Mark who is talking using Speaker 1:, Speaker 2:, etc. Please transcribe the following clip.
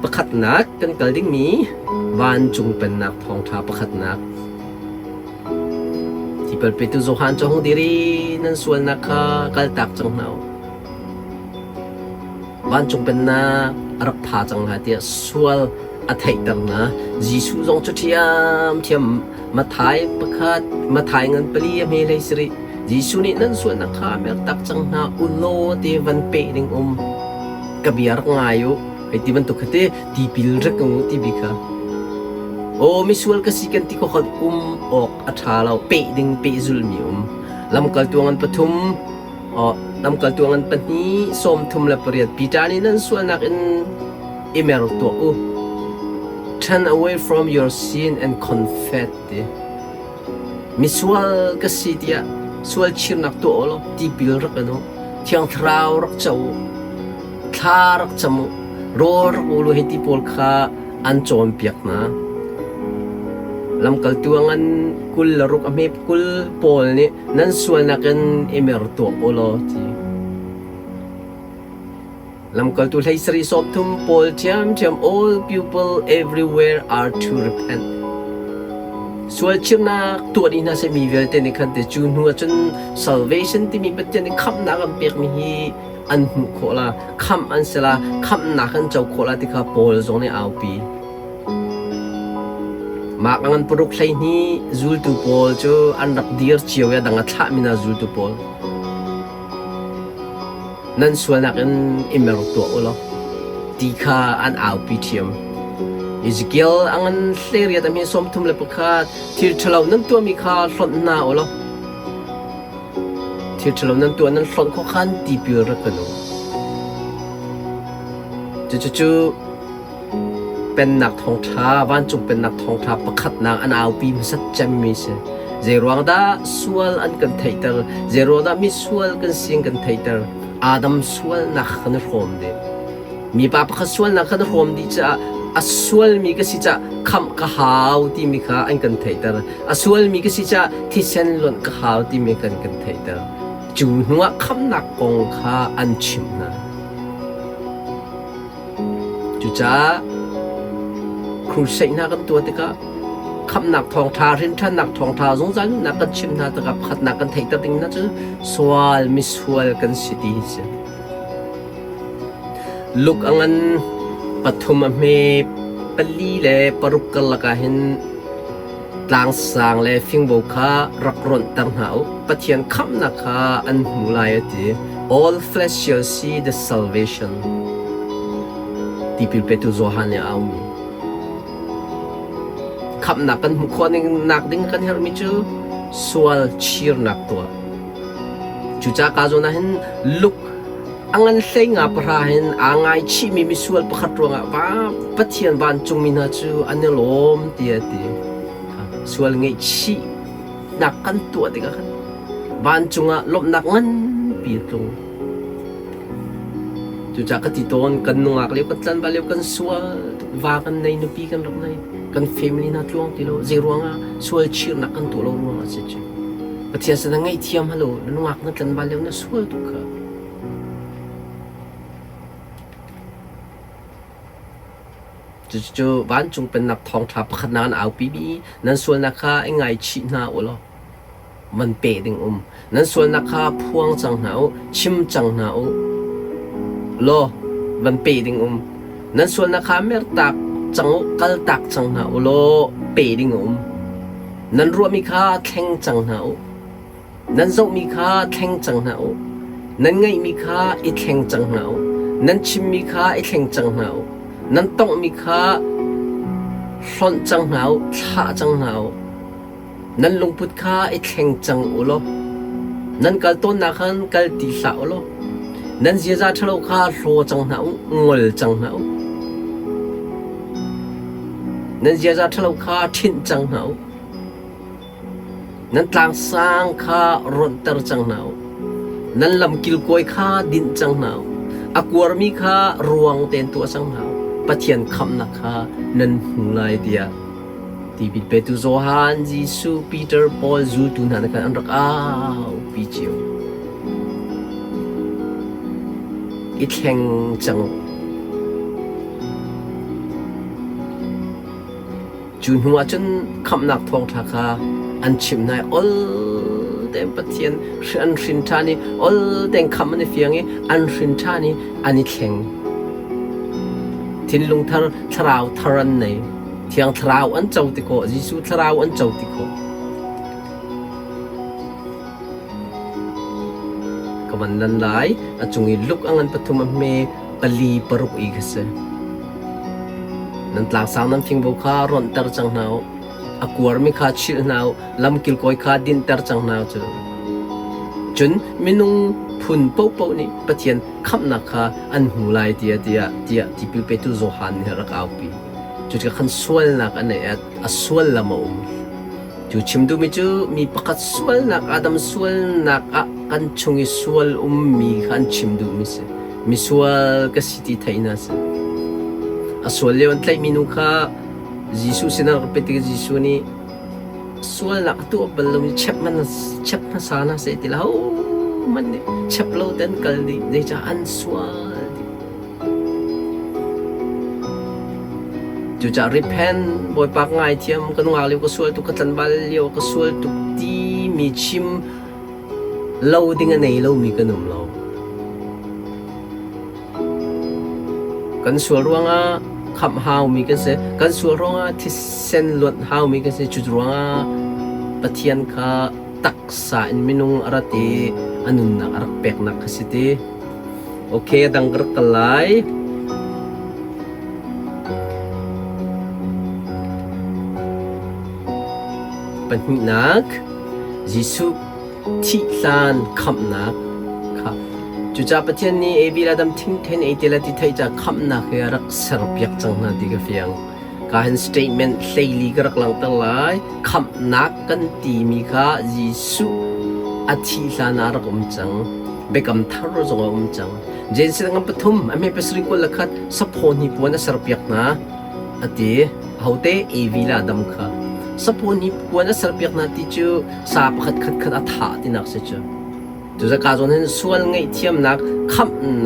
Speaker 1: Pakhatnak kan kal dingmi vancung pennak thawngṭha pakhatnak. Tipil petu Johan cu hung dir i nan sualnak kha kaltak cang hna u. Vancung pennak a rak pha cang hna tiah sual a theihter hna. Jesuh zong cu ṭhiamṭhiam Matthai pakhat, Matthai ngan pali a hme hlei sarih. Jesuh nih nan sualnak kha mertak cang hna u law ti van peh ding um. Ka bia rak ngai u. Hei ti bantuk kha te tipil rak u ti bi kha. Aw misual ka si kan ti ko khan um awk a ṭha lo. Peh ding pehzulmi um. Lamkaltu ngan pathum, lamkaltu ngan pahnih, 38 Peter nih nan sualnak in i mer tuah u. Turn away from your sin and confess ti. Misual ka si tiah sual chirnak tuah u law tipil rak in u. Thiang Thlarau rak co u. Thla rak cam u. Rawl rak ul u hei ti pawl kha an cawnpiak hna. Lamkaltu a ngan 26 a hme 20 pawl nih nan sualnak in i mer tuah u law ti. Lamkaltu hlei 30 pawl ṭhiamṭhiam all people everywhere are to repent. Sual chirnak tuah dih hna seh mi vialte nih khan te cu hnu ahcun salvation timi Pathian nih khamhnak an pekmi hi an hmuh khawh la, khamh an si la, khamhnak an co khawh la ti kha Paul zong nih a aupi. Mah ngan paruk 12 zultu pawl cu an rak dir cio i a dang a thlahmi hna zultu pawl. Nan sualnak in i mer tuah u law ti kha an aupi ṭhiam. Ezekiel a ngan 18 a hme 31 thil ṭhalo nan tuahmi kha hlonh hna u law thil ṭhalo nan tuah nan hlonh khawh khan tipil rak kan u. Cucu Pennak thawngṭha, vancung pennak thawngṭha pakhatnak an aupi hmasat cemmi si. Zeiruang dah sual an kan theihter? Zeiruang dah misual kan si an kan theihter? Adam sualnak kan i hrawm dih. Mipa pakhat sualnak kan i hrawm dih caah a sualmi ka si caah khamh ka hau timi kha an kan theihter. A sualmi ka si caah thisen luanh ka hau timi kan kan theihter. Cu hnuah khamhnak kong kha an chimh hna. Cucaah crusade hna kan tuah tikah khamhnak thawngṭha, rinṭhannak thawngṭha, zungzal nunnak kan chimh hna tikah pakhatnak kan theihter ding hna cu sual, misual kan si ti hi si. Luke a ngan pathum a hme pali le paruk karlak ah hin tlangsang le fingbo kha rak rawnhter hna u. Pathian khamhnak kha an hmu lai a ti. All flesh shall see the salvation. Tipil petu Johan nih a aumi. Khamhnak kan hmuh khawh nak ding kan herhmi cu sual chirnak tuah. Cucaah ka zawn ah hin Luke a ngan hlei nga pahra hin aa ngaichihmi misual pakhat ruangah va Pathian vancungmi hna cu an i lawm tiah a ti. Sual ngaihchihnak kan tuah tikah khan vancung ah lawmhnak nganpi a tlung. Cucaah ka ti tawn, kan nungak lio, kan tlanval lio, kan sual tuk, va kan nei, nupi kan rak nei, kan family hna tluang ti lo, zei ruangah sual chirnak kan tuah lo ruangah a si cu. Pathian sinah ngaihthiam halo, na nungak na tlanval lio na sual tuk kha. Cucu vancung pennak thawngṭha pakhatnak an aupimi nan sualnak kha i ngaichih hna u law man pe ding um. Nan sualnak kha phuang cang hna u, chim cang hna u law van pe ding um. Nan sualnak kha mertak cang u, kaltak cang hna u law pe ding um. Nan ruahmi kha thleng cang hna u. Nan zohmi kha thleng cang hna u. Nan ngaihmi kha i thleng cang hna u. Nan chimmi kha i thleng cang hna u. Nan tonghmi kha hlonh cang hna u, thlah cang hna u. Nan lungput kha i thleng cang u law nan kal tawnnak khan kal ti hlah u law nan ziaza ṭhalo kha hlaw cang hna u, ngol cang hna u. Nan ziaza ṭhalo kha ṭhinh cang hna u. Nan tlangsang kha ronhter cang hna u. Nan lam kilkawi kha dinh cang hna u. A kuarmi kha ruang tein tuah cang hna u. Pathian khamhnak kha nan hmu lai tiah tipil petu Johan, Jesuh, Peter, Paul zultu hna nih khan an rak aupi cio. I thleng cang u. Cu hnu ah cun khamhnak thawngṭha kha an chimh hna i ol tein Pathian an hrin ṭhan i ol tein khamh an i fiang i an hrin ṭhan i an i thleng. Thinlung thar, thlarau thar an nei. Thiang Thlarau an co ti khawh, Jesuh Thlarau an co ti khawh. Ka van lan lai, a cung i luk a ngan pathum a hme pali paruk i kha si. Nan tlangsang nan fingbo kha ronhter cang hna u. A kuarmi kha chilh hna u, lam kilkawi kha dinhter cang hna u cu. Cun minung phun paohpaoh nih Pathian khamhnak kha an hmu lai tiah tiah tiah tipil petu Johan nih a rak aupi. Cutikah khan sualnak a neih a suallam a um. Cu chim duhmi cu mi pakhat sualnak Adam sualnak ah kan chung i sual ummi kha an chim duhmi si. Misual ka si ti theih na si. A sual lio an tlaihmi nu kha Jesuh sinah rak pet tik Jesuh nih sualnak a tuah bal lomi chep man chep hmasa na seh ti lo man nih chep lo ten kal dih zeicah an sual dih. Cucaah repent, Bawipa ka ngaithiam, ka nungak lio ka sual tuk, ka tlanval lio ka sual tuk timi chim lo ding a nei lomi kan um lo. Kan sual ruangah khamh haumi kan si. Kan sual ruangah thisen luanh haumi kan si. Cu ruangah Pathian kha taksa in minung a rat i a nunnak a rak peknak kha si ti. Okay, a dang ka rak kal lai. Pahnihnak, Jesuh thih hlan khamhnak kha. Cucaah Pathian nih Evi le Adam thingthen ei ti le ti theih ca khamhnak hi a rak serpiak cang hna ti ka fiang. Ka hin statement hleili ka rak langhter lai. Khamhnak kan timi kha Jesuh a thih hlan ah a rak um cang. Biakam thar zong a um cang. Genesis ngan pathum a hme pasarih kul le khat saphaw hnipuan a serpiak hna a ti. Ahote Evi le Adam kha saphaw hnipuan a serpiak hna ti cu sa pakhat khat khat a thah tinak si cu. Cucaah zawn hin sual ngaihthiamnak khamhnak.